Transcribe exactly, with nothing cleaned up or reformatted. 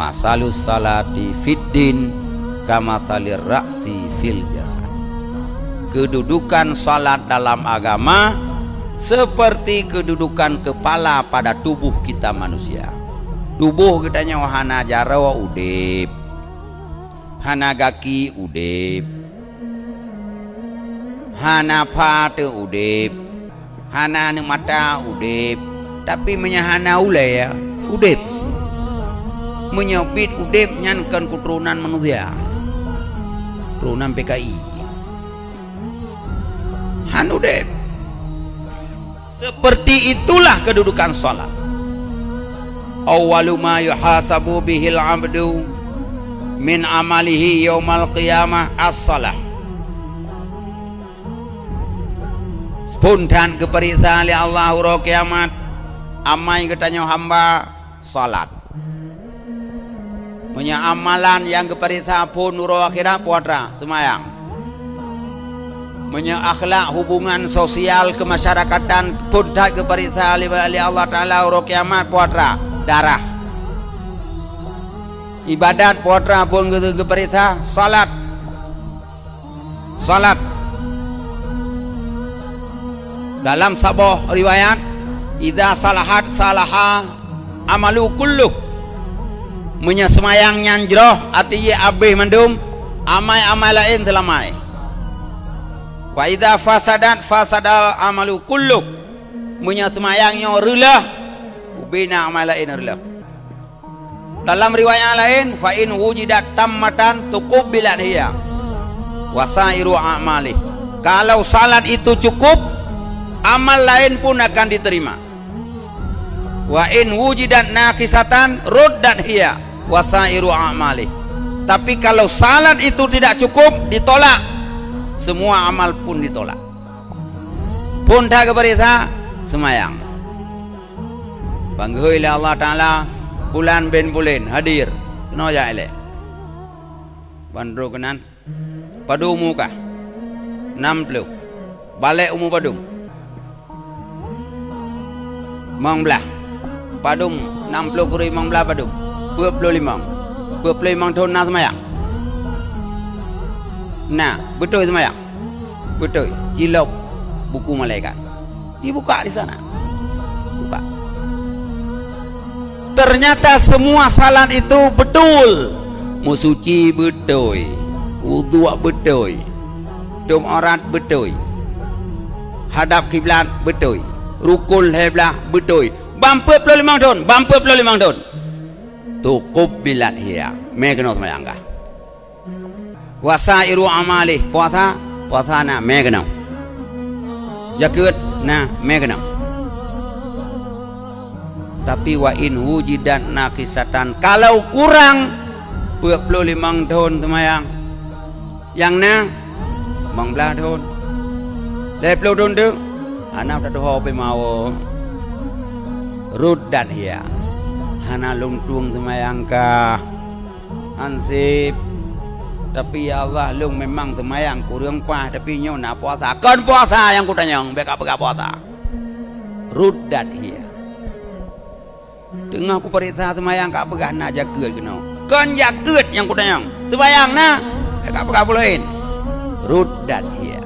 Masalus salati fid din kamatsalir ra'si fil jasad. Kedudukan salat dalam agama seperti kedudukan kepala pada tubuh kita manusia. Tubuh geutanyoe hana jaroe udeb, hana gaki udeb, hana pha teuh udeb, hana aneuk mata udeb, tapi meunyoe hana ulée, udeb. Meunyoe biet udeb nyan kon keuturonan manusia, keuturonan P K I. Han udeb. Seperti itulah kedudukan salat. Awwalu ma yuhasabu bihil abdu min amalihi yaumal qiyamah as-salah. Spontan geupeuriksa lé Allah uroe kiamat amai geutanyoe hamba, salat. Meunyoe amalan nyang geupareksa phon uroe akhirat, peue atra? Seumayang. Meunyoe akhlak, hubungan sosial keumasyarakatan phon that geupareksa lé, lé Allah Taala uroe kiamat, peue atra? Darah. Ibadat, peue atra phon geu-, geupareksa? Salat. Salat. Dalam saboh riwayat, "Idza salahat, salaha amalu kulluh." Meunyoe seumayang nyan jroh, até jih abéh mandum, amai-amai laén seulamat. "Wa idza fasadat, fasadal amalu kulluh." Meunyoe seumayang nyoe reuloh, ubé na amai laén reuloh. Dalam riwayat laén, "Fa in wujidat tammatan tuqubbilat hiya wa sa'iru a'malih." Kalau salat itu cukup, amal laén pun akan diterima. "Wa in wujidat naqisatan ruddat hiya wa sa'iru a'malih." Tapi kalau salat itu tidak cukup, ditolak, semua amal pun ditolak. Phon that geupareksa, seumayang. Ban geuhôi lé Allah Taala, bulan bin buleuen hadir. Keunoe jak ilée. Ban droe keunan, padum umu kah? Nam ploh. Balek umu padum? Limong blaih. Padum nam ploh kureueng limong blaih padum? Peuet ploh limong. Peuet ploh limong thon na seumayang? Na, beutôi seumayang? Beutôi, cilok buku malaikat. Dibuka di sana. Buka. Ternyata semua salat itu betul. Meusuci beutôi, wudhu beutôi, tutup aurat beutôi, hadap kiblat beutôi, rukun lhée blaih beutôi. Ban peuet ploh limong thon, ban peuet ploh limong thon. Tuqubbilat hiya. Mé keunoe seumayang kah? Wa sa'iru a'malih, puasa, puasa na, mé keunoe. Jakeuet na, mé keunoe. Tapi wa in wujidat naqisatan, kalau kurang peuet ploh limong thon seumayang, nyang na limong blaih thon, lhée ploh thon teuk, hana tatuho pih mawö. Ruddat hiya, hana lôn tueng seumayang kah? Anseb. Tapi, ya Allah, lôn memang seumayang kureueng paih, tapi nyoe na puasa. Kon puasa nyang kutanyong, bék kapeugah puasa. Ruddat hiya. Teungoh kupareksa seumayang, kapeugah na jakeuet keunoe. Kon jakeuet nyang kutanyong. Seumayang na, bék kapeugah peue laén. Ruddat hiya.